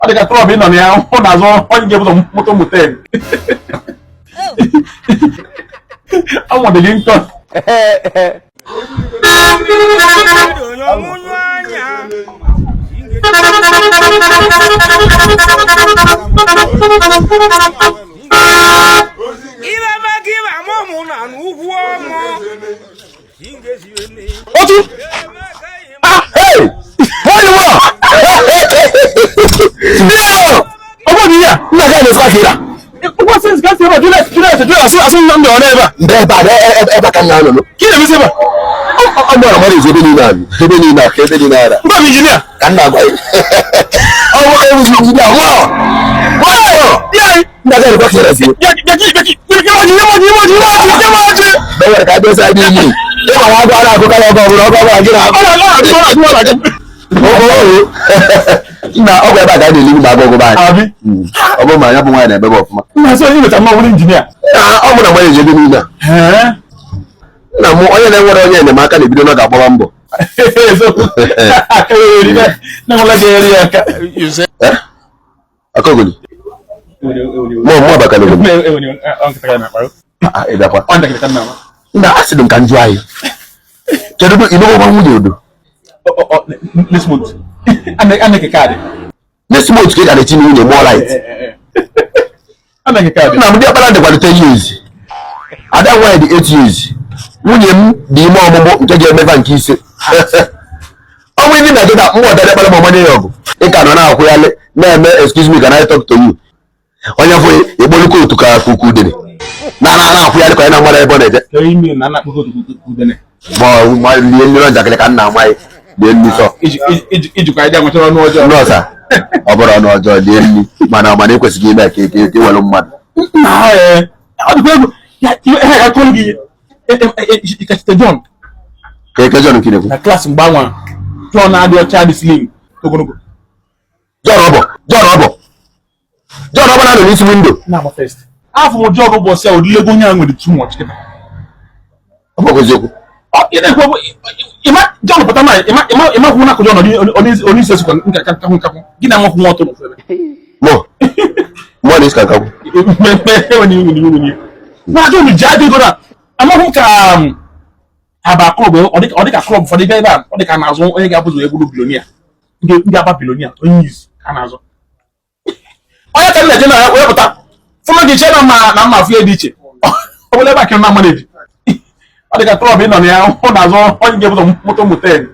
Ọ dị ka club ị nọ na ya ọ na-azụ onye ga-ebu ụzọ mụta ụmụ 10. Amụ dị gị nkọ. Otu. Ah, hey! Wọ́n ni wọ́n! Ọ bụrụ ihe a, Nna gị na-esi akịra. Ụgwọ sins ka si ebe a, Julius, Julius, Julius, asị asị nna m dị ọ n'ebe a. Mbe ebe a, ebe a ka m na-anọ. Ka ị na-emesi ebe a? Ọ mara mmadụ ebe niile a, ebe niile a, ka ebe niile ara. Mba bụ injinia. Ka m na-agwa gị. Ọ bụ ewuzi injinia, wọ́ọ̀! Wọ́ọ̀! Ya anyị. Nna gị na-esi akịra si. Bịa bịa bịa bịa bịa ọjị nye m ọjị nye m ọjị nye m ọjị nye m ọjị. Bẹ́ẹ̀ ka abịa sáà n'iyi. Ịma na agụ a na-agụkarị ọgụ ọbụla ọgụ ọbụla gị na-agụ. Ọ na-agụ ọ na-agụ ọ na-agụ ọ na-agụ. Nna ọ bụ ebe a ka a na-eli ma agụ ọgụ be anyị. Abi. Ọ bụrụ ma ya bụ nwaanyị na-emebe ọfụma. Nna sị onye mechara mma bụrụ injinia. Nna ọ bụ na mmadụ eji ebe niile a. Nna m onye na-enwere onye enyemaka na-ebido n'oge agbaba mbọ. Eziokwu. Aka ya eri na na-enwela gị eri aka. Eh? Akogoli. Mụ mụ abakalogoli. Ah, ị bịakwa. Nna a sịrị m ka m jụọ anyị. Kedu ebe ịnọgwa nwunye udo? Next month. A na-eke kaadị. Next month ka ị ga na-etinye nwunye more light. A na-eke kaadị. Nna m dị ọkpara dịkwara 10 years. Ada nwaanyị dị 8 years. Nwunye m dị ime ọmụmụ nke ga-emeva nke ise. Ọ bụ ndị na gị na mgbe ọdara ekpere ma ọmanye ya ọgụ. Ị ka nọ na-akwụghalị na-eme excuse me, can I talk to you? Onye fụ ekpolu kootu ka kuku udene. Na na na-akwụghalị ka onye na-amara ebe ọ na-eje. Kedu ime na na-akpọ otu udene? Ma ọ ma lie nri njakịrị ka nna amaghị lie nri sọ. Ijikwa ịdị nwetara ọnụ ọjọọ. Nọọsa ọ bụrụ ọnụ ọjọọ lie nri mana mana ekwesịghị ime ka ka ka iwelu mmadụ. Nna ee, ọ dịkwa egwu. Ya ihe ga-akọrọ gị ịkachite John Ka eke John nke na-ekwu. na klaasị mgbe anwa John na-adị ọcha dị slim ogologo John Ọbọ John Ọbọ John Ọbọ na-anọ n'isi windo. Na-agba first. Afọ m John ụbọchị a odilego onye a nwere too much kịta. Ọ bụkwa eziokwu. Ọ ị na-ekwu okwu, ịma John pụta na ịma ịma ịma kwụ na John onye isi esikwa nka nkakwụ nkakwụ gị na nwakwụ nwa ọtọ n'ofu ebe. Mụ mụ na isi ka nkakwụ. Na John ji adị ego na amaghị m ka aba club ọ dịka club ụfọdụ ebe a ọ dịka na-azụ onye ga-abụzụ eburu billionaire ndị aba billionaire onye izi ka na-azụ onye ka m na-eje na wee pụta fụma gị chee na mma na mma afụ ya dị iche ọ bụla ebe a ka na mma na-eji ọ dịka club ị nọ na ya ọ na-azụ onye ga-ebu ụzọ mụta ụmụ 10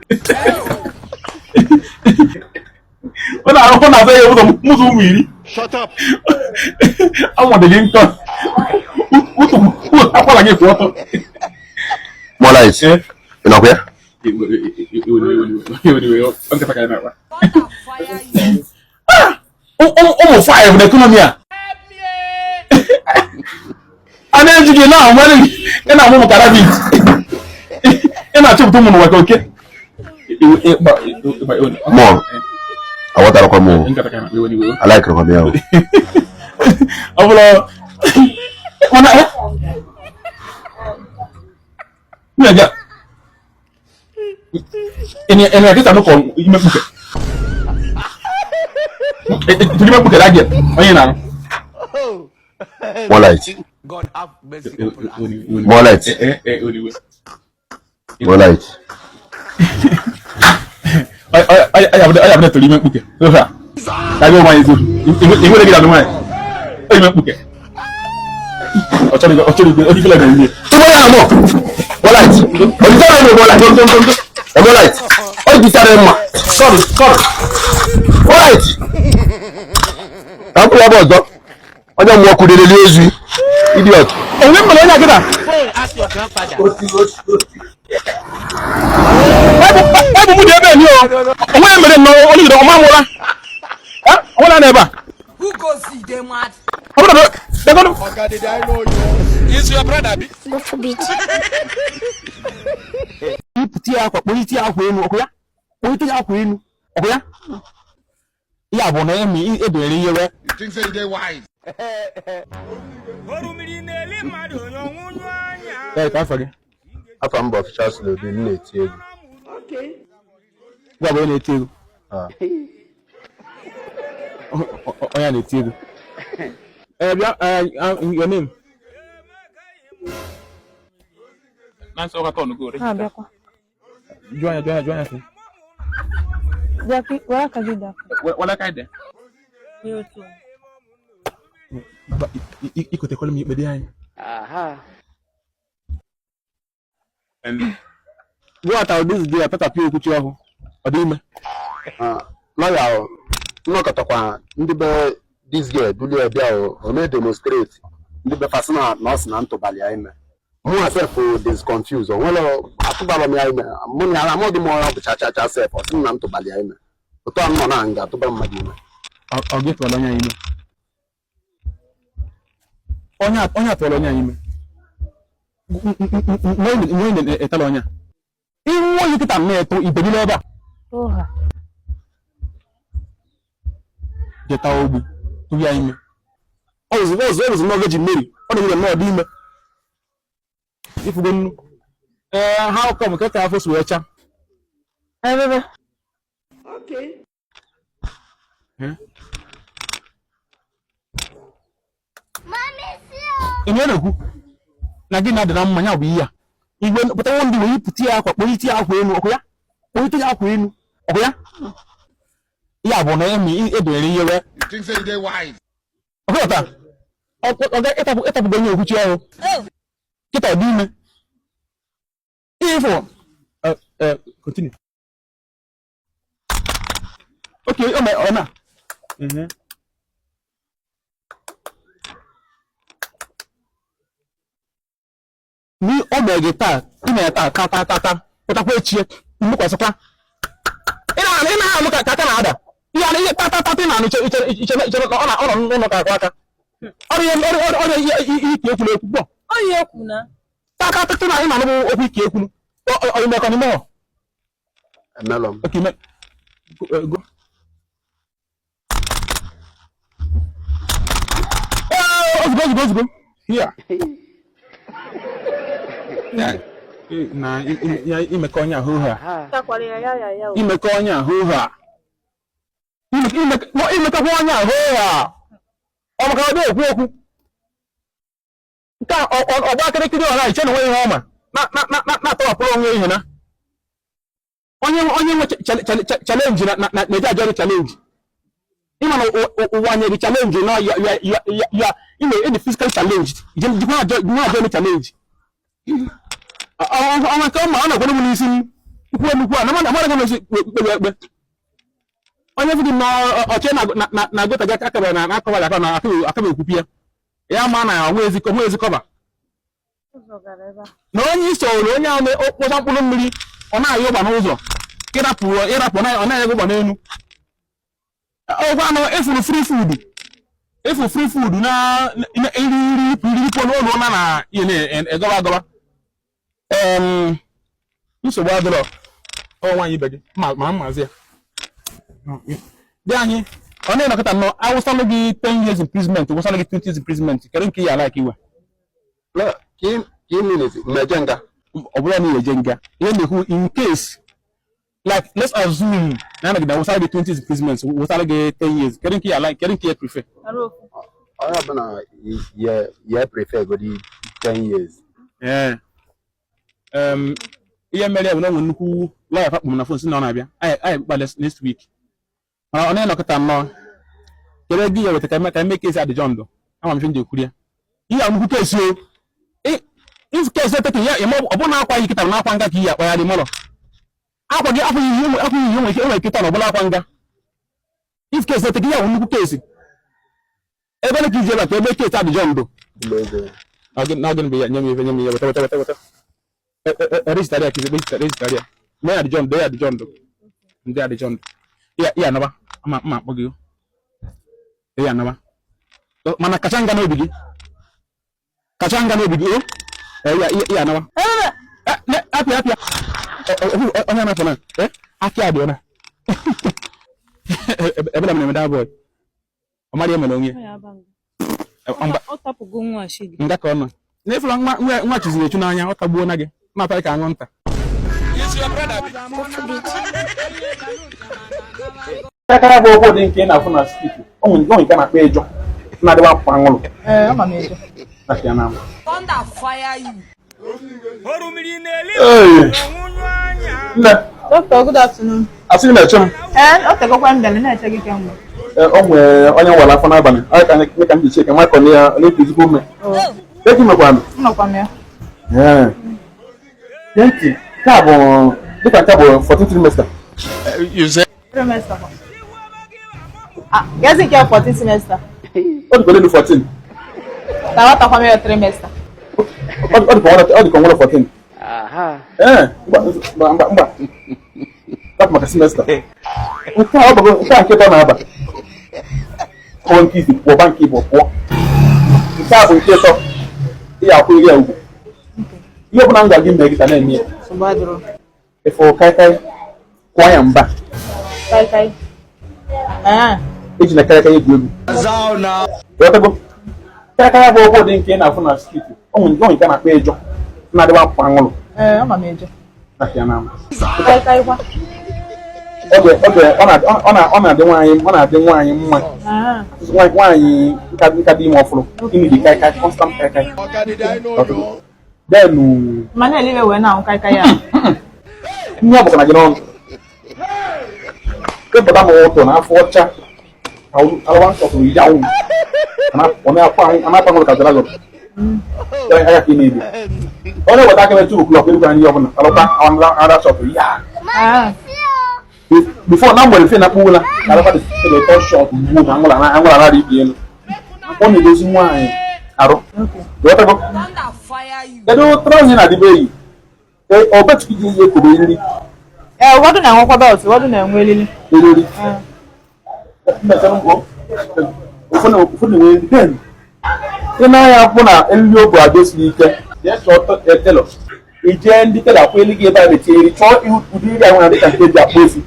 ọ na-ahụ na-azụ ya ebu ụzọ mụta ụmụ 10. Amụ dị gị nkọ ụtụ akwara gị kwụ ọtọ. More light. Ị nọkwa ya? Ụmụ 5 na economy a a na-eji gị na ahụ ị na-amụ maka rabbit ị na-achọpụta ụmụ n'ụwa ka oke. Mụ aghọtarakwa m alaikirikwa m ya o. Ọ bụrụ mana nwunye gị a ị na-ekesa nụkọ ime mkpuke tụrụ ime mkpuke gị onye na-arụ. More light. More light. More light. Ọ ya bụ tụrụ ime mkpuke ofe a ka gị nwaanyị eziokwu ị nwere gị na nwaanyị ime mkpuke ọ chọrọ ọ chọrọ onye ifela ga-eme. Tụbọ ya mụ. More light. Olùsọ̀rọ̀ mi more light. More light. Ọ dị sáré mma. Sorry, sorry. More light. Ka m kwụrụ ebe ọzọ. Onye mmụọ kwudere ozu. Idiot. Onwe mere onye akịta. Baịbụl mụ dị ebe ni o. Onwe mere nnọọ onye gide ọma nwụra. Onwe na ebe a. Who go see them mad? Ọ bụrụ na degodu. God forbid. Ipụta ya akwa kpọlite ya akwa elu ọkụ ya. Kpọlite ya akwa elu ọkụ ya. Ya bụ na emi edonyere ihe wee. Ee, ka afọ gị. Afọ m bụ Official Slobi, m na-eti egwu. Gwa bụ onye na-eti egwu. Ah. Onye na-eti egwu. Ee, bịa, your name? Nancy ọkatọ ọnụgo. Ha abịakwa. Jụọ anya, jụọ anya, jụọ anya sị. Bịa ka were aka gị dapụ. Wala ka ide. Ikotekwala m ikpe dị anyị. Go out this day atachapụ okwuchi ọhụụ. Ọ dị ime. Lọya nnọkọtakwa ndị be this girl dulie bịa o mee demonstrate ndị be fasị na na ọ sị na ntụbalị ya ime. Mụ sef is confused, o nwere atụbalọ m ya ime, mụ na ya amaghị m onye ọ bụ cha cha cha sef, ọ sị m na ntụbalị ya ime. Otu a m nọ na nga atụba mmadụ ime. Ọ gị tụọrọ onye ime. Onye atụọrọ onye ime. Nwe etala onye. Iwu oyi kịta na-eto ibe niile ebe a. Oha. Jeta ogbu tụrụ ya ime. Ọzụzụ ọzụzụ ọzụzụ n'oge ji mmeri ọ na-enye nnọọ dị ime. Ifugo nnu. Ee, how come ka afọ si wee cha? Ebebe. Ị na-ekwu na gị na-adị na mmanya bụ ihe a. Igwe pụtawo ndị wee yipụta ya akwa, kpọlite ya akwa elu, ọkụ ya? Kpọlite ya akwa elu, ọkụ ya? Ya bụ na emi edonyere ihe wee. Ọkụ ya taa? Ịtapụgo onye okwuchi ọrụ. Kịta ọ dị ime. Ihe ịfụ. Continue. Okay, ọ ọ na. Ni ọ mere gị taa, ị mere taa, ta ta ta ta, pụtakwa echi, mmekwasịkwa. Ị na-anụ ka aka na-ada. Ihe a na ihe ta ta ta ị na-anụ iche iche iche iche ọ na ọ nọ n'ụlọ ka akụ aka. Ọrịa ọrịa ọrịa ihe ike ekwuru ekwu gbọ. Onye ekwu na. Ta ta ta na ị na-anụ bụ okwu ike ekwuru. Ọ imekọ n'ime ọ. Emelọ m. Okay, go. Ozugbo ozugbo ozugbo. Here. Na imekọ onye ahụ ha. Takwara ya ya ya ya. Imekọ onye ahụ ha. Imekọkwa onye ahụ ha. Ọ maka ọ dị ekwu okwu. Nke a ọgba kịrịkịrị ọha iche na onwe ihe ọma na-atọwapụrụ onwe ihe na. Onye onye nwe chalenji na-eje ajọrị chalenji. Ịma na ụwa nyere chalenji na ya ya ya ya ime ịdị physical challenge jikwa ajọ chalenji. Ọnwa nke ọma ọ na-akwado m n'isi m ikwu nnukwu a na mmadụ ga esi kpebe ekpe. Onye fụdụ na ọchị na agụta gị akabara na akọbara aka na akaba ekwupi ya. Ya ma na onwe ezikọba. Na onye isoro onye ahụ kpọsa mkpụrụ mmiri ọ na-ayị ụgba n'ụzọ ịrapụ ịrapụ ọ na-ayị ụgba n'elu. Ọgwa anụ efuru free food. Efu free food na iri iri iri pụọ n'ụlọ na na ihe na-egọba agọba. Nsogbu adịrọ. Ọ nwaanyị ibe gị ma mmazi ya. Dị anyị ọ na-enọkọta nnọọ awụsalụ gị 10 years imprisonment, wụsalụ gị 20 years imprisonment, kedu nke ya like iwe? Mmeje nga. Ọ bụla na eje nga. Ihe na-ekwu in case like let's assume na anagide wụsara gị 20 years imprisonment, wụsara gị 10 years, kedu nke ya like, kedu nke ya prefer? Onye ọbụla ya prefer godi 10 years. Ee. Ihe mere ya bụ na ọ nwere nnukwu lawyer fakpọ m na phone si na ọ na-abịa. Anyị kpa next week. Mana ọ na-enọkọta nnọọ. Kedu ego ya weta ka eme kesi adịjọ ndụ? Ama m ife m ji ekwuru ya. Ihe a nnukwu kesi o. If kesi eteke ya ọ bụ na akwa yi kịta na akwa nga ka iyi akpagharị mọrọ. Akwa gị akwa iyi akwa iyi nwere ike kịta na ọbụla akwa nga. If kesi eteke ya bụ nnukwu kesi. Ebe na ka iji ebe a ka ebe kesi adịjọ ndụ. Na gịnị bụ ya nye m ife nye m ihe weta weta weta weta. Register ya kisi register register ya. Mee adịjọ ndụ ya adịjọ ndụ. Ndị adịjọ ndụ. Ya ya anaba ama mma akpọ gị. Ya anaba. Mana kacha nga n'obi gị. Kacha nga n'obi gị o. Ya ya anaba. Apịa apịa. Onye na-afọ na. Akị adị ona. Ebe na m na-eme that boy. Ọ mara ihe mere onwe ya. Ọ tapụgo nwa shi gị. Nga ka ọ nọ. N'efula nwa nwa chiziri echu n'anya ọ tagbuo na gị na-ata ka anwụnta. Akara bụ okwu dị nke ị na-afụ na street. O nwere nke a na-akpọ ịjọ na-adịwa akwụkwọ anwụrụ. Ee, ama m eje. Na ya na Thunder fire you. Ee. Nne. Doctor, good afternoon. Asị na-eche m. Ee, ọ tegokwa m bịara na-eche gị kemgbe. O nwere onye nwere afọ n'abalị. Ọ ka anyị ka m ji cheke makọ na ya na-ekuzikwa ume. Eki mekwa m. Nnọkwa m ya. Ee. Gee ntị, nke a bụ dịka nke a bụ 14th trimester. Trimester kwa. Ah, gezi nke 14 semester. Ọ dịka elu 14. Na aghọtakwa m ya trimester. Ọ dịka nwere 14. Ee, mgba mgba mgba. Tapụ maka semester. Nke a ọ bụ nke a nke ịtọ na-aba. Pụọ nke izi pụọ ba nke ịbụ pụọ. Nke a bụ nke ịtọ. Ị ga-akwụ iri ya ugwu. Ihe ọbụla m ga-agị mee gị ka na-eme ya. Nsogbu adịrọ. Ịfụ kaikai kụọ ya mba. Kai kai. Ee. Eji na kaikai egwu egwu. Ghọtago? Kaikai bụ ọgwụ dị nke ị na-afụ na streeti. O nwere nke a na-akpọ ịjọ na-adịwa akwụkwọ anwụrụ. Ee, ama m eje. Na ya na Kai kai kwa. oge ọ na-adị nwaanyị mma. Ee. Nwaanyị nka dị ime ọfụrụ. Imi dị kaikai constant kaikai. Then Ma na-eliwe wee na-ahụ kai kai ya. ihe ọ bụkwa na gị n'ọnụ. Kepụta m ụtọ na afọ ọcha. Alụwa nsọtụrụ ya wụ. Ọ na-akpa anwụrụ ka dragon. Aka ka ị na-ebi. Onye weta aka 2 o'clock erukwa ihe ọbụla. Alụkwa ara shọtụrụ ya. Ee. Before na mgbere fe na akpụ ụla alụkwa dị third shot gbuo ma anwụrụ anara ibi elu. Ọ na-edozi nwaanyị arụ. Ghọtago? Thunder fire you. Kedu traụza na-adịbe eyi? Ọ betụ iji eyi ekobe eriri. Ee, ụfọdụ na-enwekwa belt, ụfọdụ na-enwe eriri. Eriri. Ee. Ụfọdụ na-enwe eriri. Then, ị na-anya afụ na eriri obu adị siri ike. Jee chọọ telọ. I jee ndị telọ akwụ elu gị ebe a na-eti eriri. Chọọ ụdị eriri ahụ na dịka nke eji akpụ efi.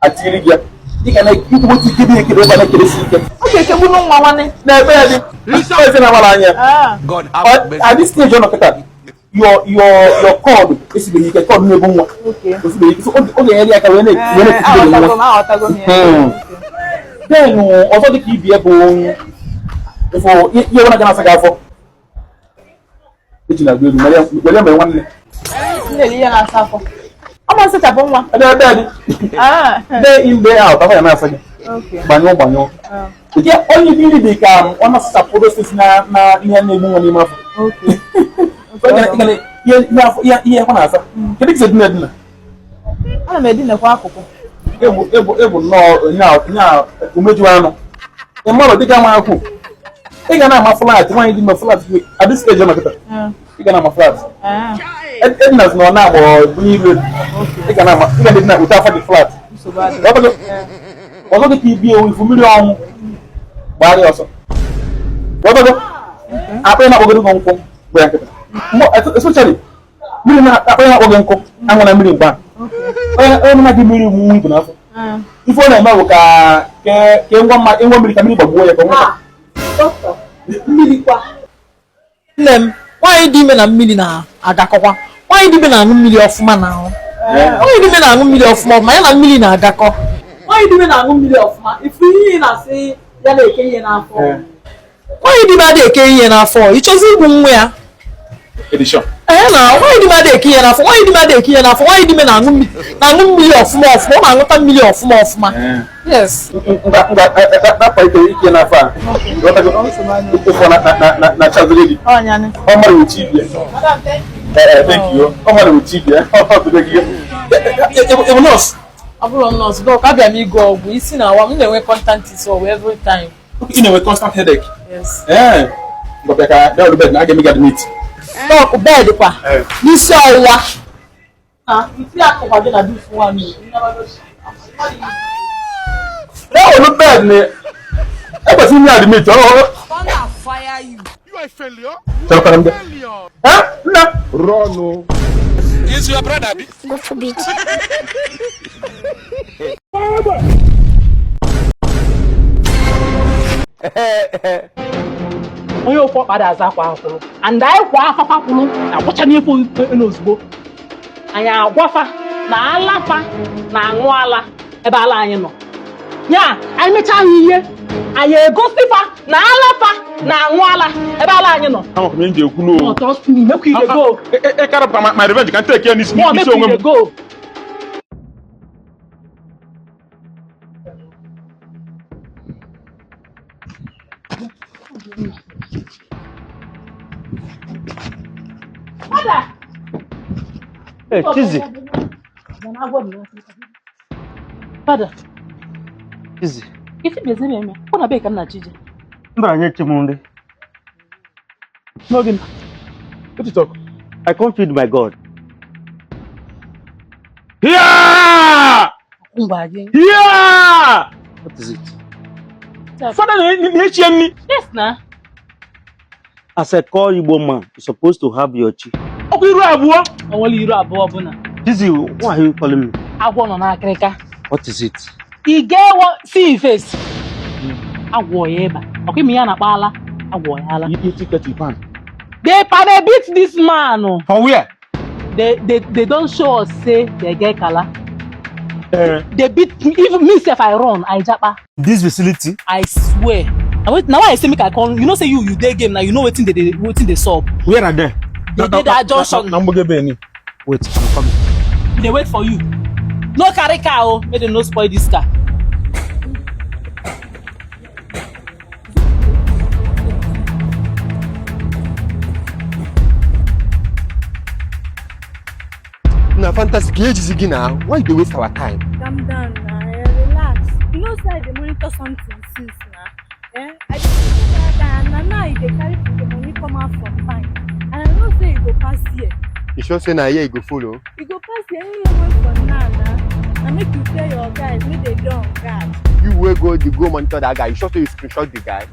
Atiri gị ya. Ị ga na-ekwubotu ike dị ekere ebe a na-ekeresi ike. Ọ ga-ekegbunu nwa nwanne. Na-ebe ya dị. Isi na-agbara anya. Ee. At this stage ọ nọ kịta, your cord esibeghị ike, cord na-ebu nwa. Okay. Esibeghị ike. So ọ ga-enyere ya aka wee Ee, na-ekugide nwa. aghọtago m, aghọtago m ya. Then ọzọ dịka ibie bụ ịfụ ihe ọbụla ga na-asa gị afọ. Eji na agba egwu were mere nwanne. M na-eri ihe na-asa afọ. Ọ ma nsachapụ nwa. Ebe ebe dị. Ee. Day in day out afọ ya na-asa gị. Okay. Gbanyụọ gbanyụọ. Nke onye dị iri dị ka ọ na-asachapụ osisi na ihe na-egbu nwa n'ime afọ. Okay. Ihe afọ na-asa. Kedu ka isi edina edina? Ana m edinekwa akụkụ. Egwu nnọọ umeju anụ. Ị mmadụ dịka nwa akwụ. Ị ga na-ama flat nwaanyị dị ime flat at this stage ọ nọ kịta. Ị ga na-ama flat. Edina sị na ọ na-agba bunye iru elu. Ị ga na-ama ị ga na-edina ụta afọ dị flat. Ọzọ dịka ibi ewu ifu mmiri ọnwụ gbagharịa ọsọ. Ghọtago? Akpị na-akpọgoro gị nkwụ gba ya nkịta. Especially mmiri na-akpị na-akpọ gị nkụ aṅụ na mmiri mgbe a. Onye na-agị mmiri nwu ibu n'afọ. Ife ọ na-eme bụ ka ịṅụọ mmiri ka mmiri gbagbuo ya ka ọ nwụta. Mmiri kwa. Nne m, nwaanyị dị ime na mmiri na-agakọkwa. Nwaanyị dị ime na-aṅụ mmiri ọfụma na ahụ. Nwaanyị dị ime na-aṅụ mmiri ọfụma ọfụma, ya na mmiri na-agakọ. Nwaanyị dị ime na-aṅụ mmiri ọfụma, ifu ihe ị na-asị ya na-eke ihe n'afọ. Nwaanyị dị ime adịghị eke ihe n'afọ, ị chọzi igbu nwa ya. Ee na nwaanyị dị ime adịghị eke ihe n'afọ, nwaanyị dị ime adịghị eke ihe n'afọ, nwaanyị dị ime na-aṅụ mmiri ọfụma ọfụma, ọ na-aṅụta mmiri ọfụma ọfụma. Yes. Ngwa ike n'afọ a. Ụfọ na chaziri gị. Ọ mara uche ibie. Thank you. Ọ mara uche ibie. Ọ tụrụ gị. Ị bụ nọọsụ? Ọ bụrụ nọọsụ, dọk, abịa m ịgụ ọgwụ isi na awa m na-enwe constant isi ọwụwa every time. Ị na-enwe constant headache? Yes. Ee. Ngwa ka bịa ọrụ bed na a ga-eme gị admit. Dọk, bed kwa n'isi ọwụwa. Isi akụkwa gị na this one. Bịa ọrụ bed na ekwesịrị ime admit ọrụ. Thunder fire you. You are a failure. Chọrọ m bịa. Nna. Run. Is your brother? God forbid. Onye ofe ọkpa da aza akwa akwụrụ and anyị kwa afafa kwụrụ na-agwụcha n'ife n'ozugbo anyị agwafa na alafa na-aṅụ ala ebe ala anyị nọ ya anyị mechaa ha ihe Anyị egosifa na alafa na-aṅụ ala ebe ala anyị nọ. Amakwa m ihe m ji ekwu n'o. No, trust me, make we dey go. Ị karapụta my revenge ka m take ya n'isi No, make n'isi we onwe dey m. go. Father! Hey, Chizzy. Father, Chizzy. ife bịazi eme, ọ na be ka m na Chiji. Mbara nye chi m nri. N'oge what you talk? I can't feed my God. Here! Ngwa gị. Here! What is it? Father na-echi nri. Yes na. As a core Igbo man, you're supposed to have your chi. Ọkwa iru abụọ. O nwere iru abụọ ọbụla. Chizzy, why are you calling me? Agwọ nọ n'akịrịka. What is it? Ị ga-ewo see face. Agwọ ya ịba. Ọkwa ime ya na-akpa ala. Agwọ ya ala. You take it pan. They pana beat this man. Oh. For where? They don show us say they get kala. Eh. They beat me, even me sef I run, I japa. This facility? I swear. Na wait, na why I say make I come, you know say you dey game now, you know wetin dey wetin dey sup. Where are they? They dey that junction. Na mgboge be ni. Wait, I'm coming. We dey wait for you. No carry car oh, make dem no spoil this car. Na fantasy ka ejizi gị na why you dey waste our time? Calm down na, relax. You know say I dey monitor something since na. Eh? I dey see that guy and na now he dey carry the money come out from bank. And I know say he go pass here. You sure say na here you go follow? He go pass here any moment from now na. Na make you tell your guys make they dey on guard. You wey go dey go monitor that guy, you sure say you screenshot the guy?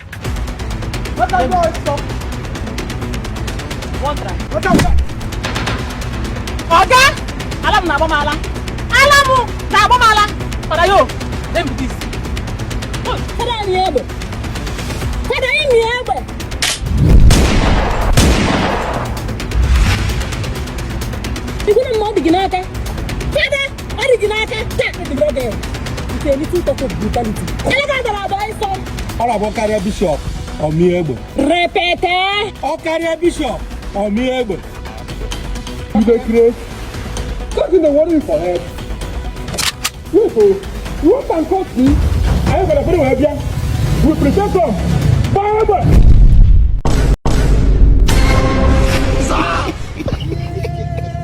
One try. Oga! Ala m na-agba m ala. Ala m na-agba m ala. Fada yo, let me this. Fada anyị egbe. Fada anyị egbe. Igwe na mma ọ dị gị n'aka. Fada, ọ dị gị n'aka. Taa, dị gị oge. It's a little talk of brutality. Ele ga dara agba ịsọ. Ọ na-abụ karịa bishọp ọmị egbe. Repete. Ọ karịa bishọp ọmị egbe. You dey craze? Something dey worry you for head. Wait o, you wan am cut me? Anyị gwara fere wee bịa. We present am. Gbaa egbe!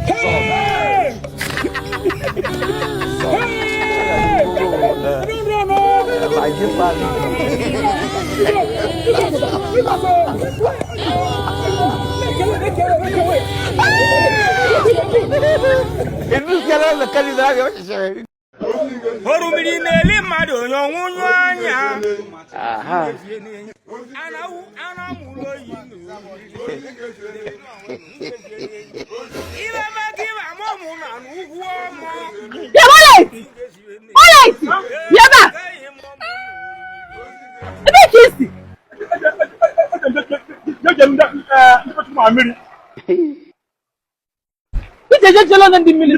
Hey! Hey! No, no, no! Orumiri na-eli mmadụ onye ọnwụnyụ anya. Alright! Yaba! Ebe ka isi? Ije je jelo na ndị mmiri.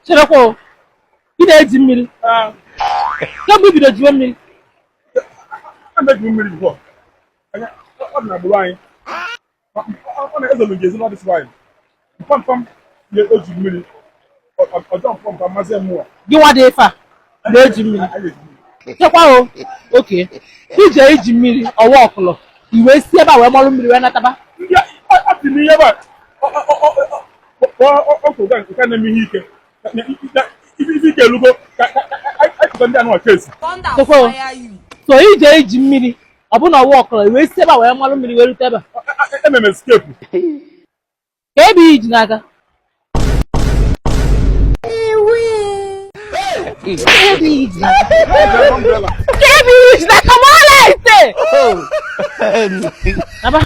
Cherekwa o, ị na-eji mmiri. Kemgbe i bido jiwe mmiri. Gị nwa dị ife a na-eji mmiri. Chekwa o, oke. Ije iji mmiri ọwa ọkụlọ, i wee si ebe a wee marụ mmiri wee nataba. Thunder Chekwa o. fire you. So ije iji mmiri, ọ bụ na ọwa ọkụlọ, i wee si ebe a wee marụ mmiri wee rute ebe a. Ka ebe iji n'aka. Ka ebe iji n'aka. Ka ebe iji n'aka, ma ọ na-ete. Naba.